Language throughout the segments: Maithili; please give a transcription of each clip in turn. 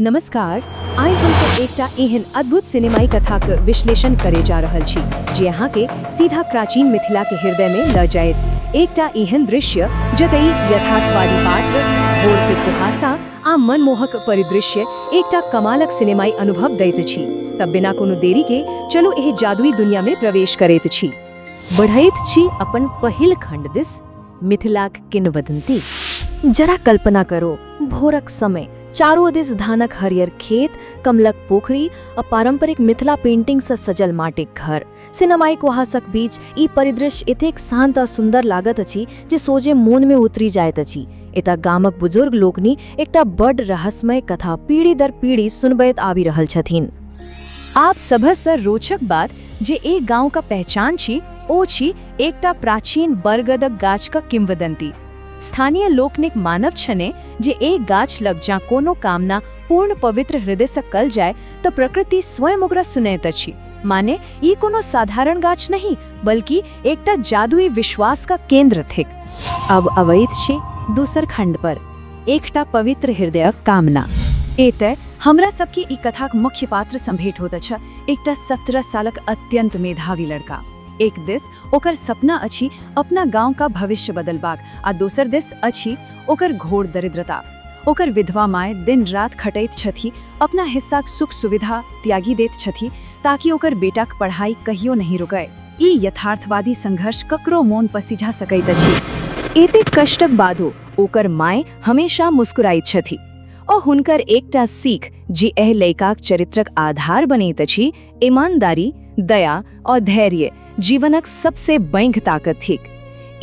नमस्कार, आइ हमसब एकटा एहन अद्भुत सिनेमाई कथाक विश्लेषण करे जा रहल छी जे अहाँके सीधा प्राचीन मिथिला के हृदय में ल जायत। एकटा एहन दृश्य जतय यथार्थवादी पात्र, भोर के कुहासा आ मनमोहक परिदृश्य एकटा कमालक सिनेमाई अनुभव दैत अछि। तब बिना कोनो देरी के चलू एहि जादुई दुनिया में प्रवेश करैत छी। बढ़ैत छी अपन पहिल खंड दिस, मिथिलाक किंवदंती। जरा कल्पना करो, भोरक समय, चारो दिस धानक हरियर खेत, कमलक पोखरि आ पारंपरिक मिथिला पेंटिंग सँ सजल माटिक घर। सिनेमाई कुहासक बीच ई परिदृश्य एतेक शांत आ सुंदर लागत अछि जे सोझे मोन में उतरि जाइत अछि। एतय गामक बुजुर्ग लोकनि एकटा बड्ड रहस्यमय कथा पीढ़ी दर पीढ़ी सुनबैत आबि रहल छथिन। आब सभसँ रोचक बात जे एहि गांव का पहचान छी ओ छी एकटा प्राचीन बरगदक गाछ का किंवदंती। स्थानीय लोकनिक मानव छने जे एहि गाछ लग जा कोनो कामना पूर्ण पवित्र हृदय से कल जाय तऽ प्रकृति स्वयं ओकरा सुनैत अछि। माने ई कोनो साधारण गाछ नहीं बल्कि एकटा जादुई विश्वास का केंद्र थिक। अब अवैत छी दोसर खंड पर, एकटा पवित्र हृदयक कामना। एतय हमरा सबके ई कथाक मुख्य पात्र सँ भेंट होइत अछि, एकटा 17 सालक अत्यंत मेधावी लड़का। एक दिस ओकर सपना अछि अपना गांव का भविष्य बदलबाक आ दोसर दिस अछि ओकर घोर दरिद्रता। ओकर विधवा माय दिन रात खटैत छथि, अपना हिस्साक सुख सुविधा त्यागि दैत छथि ताकि ओकर बेटाक पढ़ाई कहियो नहीं रुकय। ई यथार्थवादी संघर्ष ककरो मोन पसिझा सकैत अछि। एतेक कष्टक बादो ओकर माय हमेशा मुस्कुराइत छथि आ हुनकर एकटा सीख जे एहि लड़िकाक चरित्रक आधार बनैत अछि, ईमानदारी, दया और धैर्य जीवनक सबसे पैघ ताकत थिक।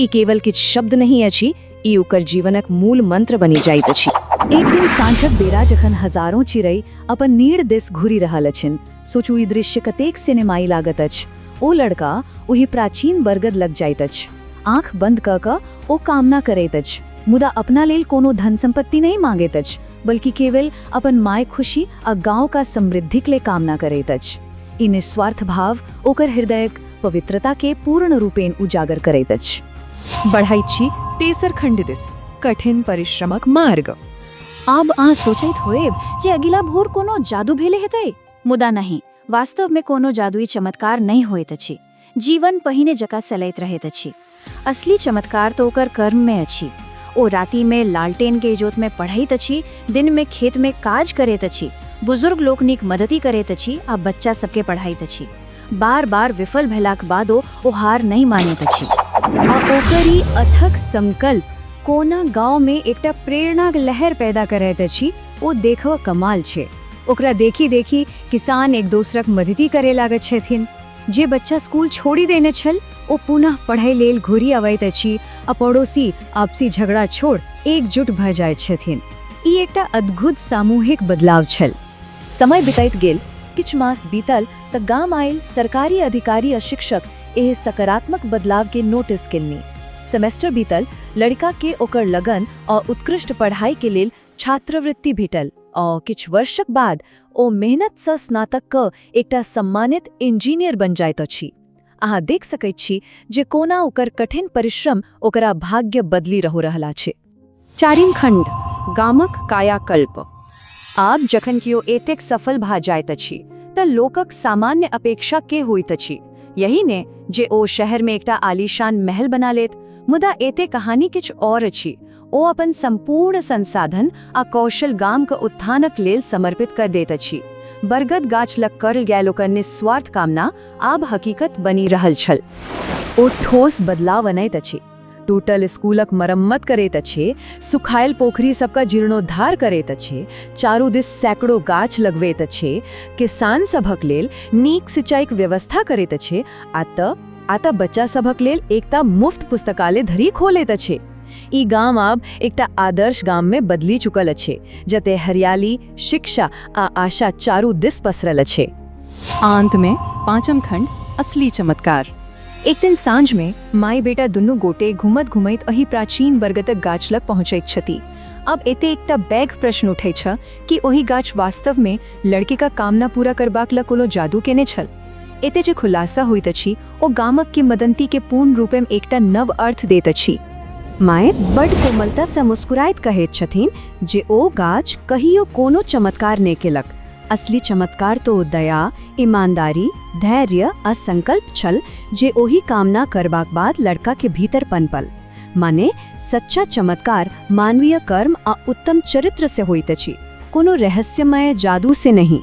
ई केवल किछु शब्द नहीं अछि, ई ओकर जीवनक मूल मंत्र बनि जाइत अछि। एक दिन साँझक बेरा जखन हजारों चिड़ै अपन नीड़ दिस घुरि रहल अछि, सोचू ई दृश्य कतेक सिनेमाई लागत अछि। ओ लड़का ओहि प्राचीन बरगद लग जाइत अछि। आँख बंद कऽ कऽ ओ कामना करैत अछि, मुदा अपना लेल कोनो धन संपत्ति नहीं मांगैत अछि, बल्कि केवल अपन my खुशी आ गांव का समृद्धिक ले कामना करैत अछि। ई निस्वार्थ भाव ओकर हृदयक पवित्रता के पूर्ण रूपेण उजागर करैत अछि। बढ़ैत छी तेसर खंड दिस, कठिन परिश्रमक मार्ग। आब अहाँ सोचैत होएब जे अगिला भोर कोनो जादू भेले हेतै, मुदा नहि, वास्तव में कोनो जादुई चमत्कार नहीं होइत अछि। जीवन पहिने जकाँ चलैत रहैत अछि। असली चमत्कार तो ओकर कर्म में अछि। ओ राति में लालटेन के इजोत में पढ़ैत अछि, दिन में खेत में काज करैत अछि, बुजुर्ग लोकनिक मदति करैत अछि आ बच्चा सबके पढ़ाइत अछि। बार बार विफल भेलाक बादो ओ हार नहीं मानैत अछि। आ ओकर ई अथक संकल्प कोना गांव में एकटा प्रेरणाक लहर पैदा करैत अछि, ओ देखब कमाल छै। ओकरा देखी देखी किसान एक दोसरक मदति करे लागैत छथिन। जे बच्चा स्कूल छोड़ि देने छल ओ पुनः पढ़ै लेल घुरि अबैत अछि आ पड़ोसी आपसी झगड़ा छोड़ एकजुट भऽ जाइत छथिन। ई एकटा अद्भुत सामूहिक बदलाव छल। समय बितैत गेल, किछु मास बीतल तऽ गाम आयल सरकारी अधिकारी आ शिक्षक एहि सकारात्मक बदलाव के नोटिस केलनि। सेमेस्टर बीतल, लड़िका के ओकर लगन आ उत्कृष्ट पढ़ाई के लेल छात्रवृत्ति भेटल आ किछु वर्षक बाद ओ मेहनतसँ स्नातक कऽ एकटा सम्मानित इंजीनियर बनि जाइत अछि। अहाँ देख सकैत छी जे कोना ओकर कठिन परिश्रम ओकरा भाग्य बदलि रहो रहल अछि। चारिम खंड, गामक कायाकल्प। आब जखन केओ एतेक सफल भऽ जाइत अछि तऽ लोकक सामान्य अपेक्षा के होइत अछि? यही ने जे ओ शहर में एकटा आलीशान महल बना लेत। मुदा एते कहानी किछु और अछि। ओ अपन संपूर्ण संसाधन आ कौशल गामक उत्थानक लेल समर्पित कर दैत अछि। बरगद गाछ लग करल गेल ओकर निस्वार्थ कामना आब हकीकत बनि रहल छल। ओ ठोस बदलाव अनैत अछि। टूटल स्कूलक मरम्मत करैत अछि, सुखायल पोखरि सबका जीर्णोद्धार करैत अछि, चारू दिस सैकड़ों गाछ लगबैत अछि, किसान सभक लेल नीक सिंचाईक व्यवस्था करैत अछि आ तऽ बच्चा सभक लेल एकटा मुफ्त पुस्तकालय धरि खोलैत अछि। ई गाम आब एकटा आदर्श गाम में बदलि चुकल अछि, जतय हरियाली, शिक्षा आ आशा चारू दिस पसरल अछि। अंत में पांचम खंड, असली चमत्कार। एक दिन साँझ में माय बेटा दुनू गोटे घुमत घुमैत एहि प्राचीन बरगदक गाछ लग पहुँचैत छथि। अब एते एकटा पैघ प्रश्न उठै छ कि ओहि गाछ वास्तव में लड़की का कामना पूरा करबाक ल कोनो जादू केने छल। एते जे खुलासा होइत अछि ओ गामक किंवदंती के पूर्ण रूपें एकटा नव अर्थ दैत अछि। माय बड्ड कोमलता सँ मुस्कुराइत कहैत छथिन जे ओ गाछ कहियो कोनो चमत्कार नहि केलक। असली चमत्कार तो दया, ईमानदारी, धैर्य आ संकल्प छल जे ओहि कामना करबाक बाद लड़का के भीतर पनपल। माने सच्चा चमत्कार मानवीय कर्म आ उत्तम चरित्र से होइत अछि, कोनो रहस्यमय जादू से नहीं।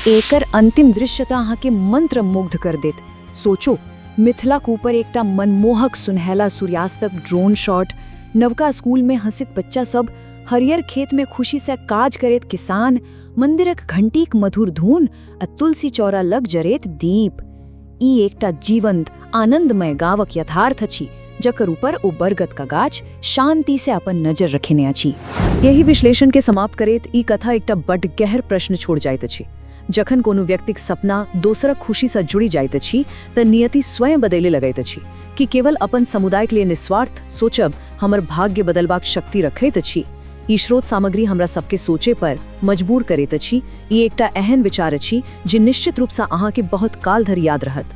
एकर अंतिम दृश्य तऽ अहाँके मंत्र मुग्ध कर देत। सोचो, मिथिलाक ऊपर एकटा मनमोहक सुनहला सूर्यास्तक ड्रोन शॉट, नवका स्कूल में हंसित बच्चा सब, हरियर खेत में खुशी से काज करैत किसान, मंदिरक घंटीक मधुर धुन आ तुलसी चौरा लग जरेत दीप। ई एकटा जीवंत आनंदमय गावक यथार्थ अछि, जकर ऊपर ओ बरगद का गाछ शांति से अपन नजर रखेने अछि। यही विश्लेषण के समाप्त करैत ई कथा एकटा बड्ड गहर प्रश्न छोड़ जाइत अछि। जखन कोनो व्यक्तिक सपना दोसरक खुशी सँ जुड़ि जाइत अछि तऽ नियति स्वयं बदलि लगैत अछि। कि केवल अपन समुदायक लिए निस्वार्थ सोचब हमर भाग्य बदलबाक शक्ति रखैत अछि? ई स्रोत सामग्री हमरा सबके सोचे पर मजबूर करैत अछि। ई एकटा एहन विचार अछि जे निश्चित रूप सँ अहाँके बहुत काल धरि याद रहत।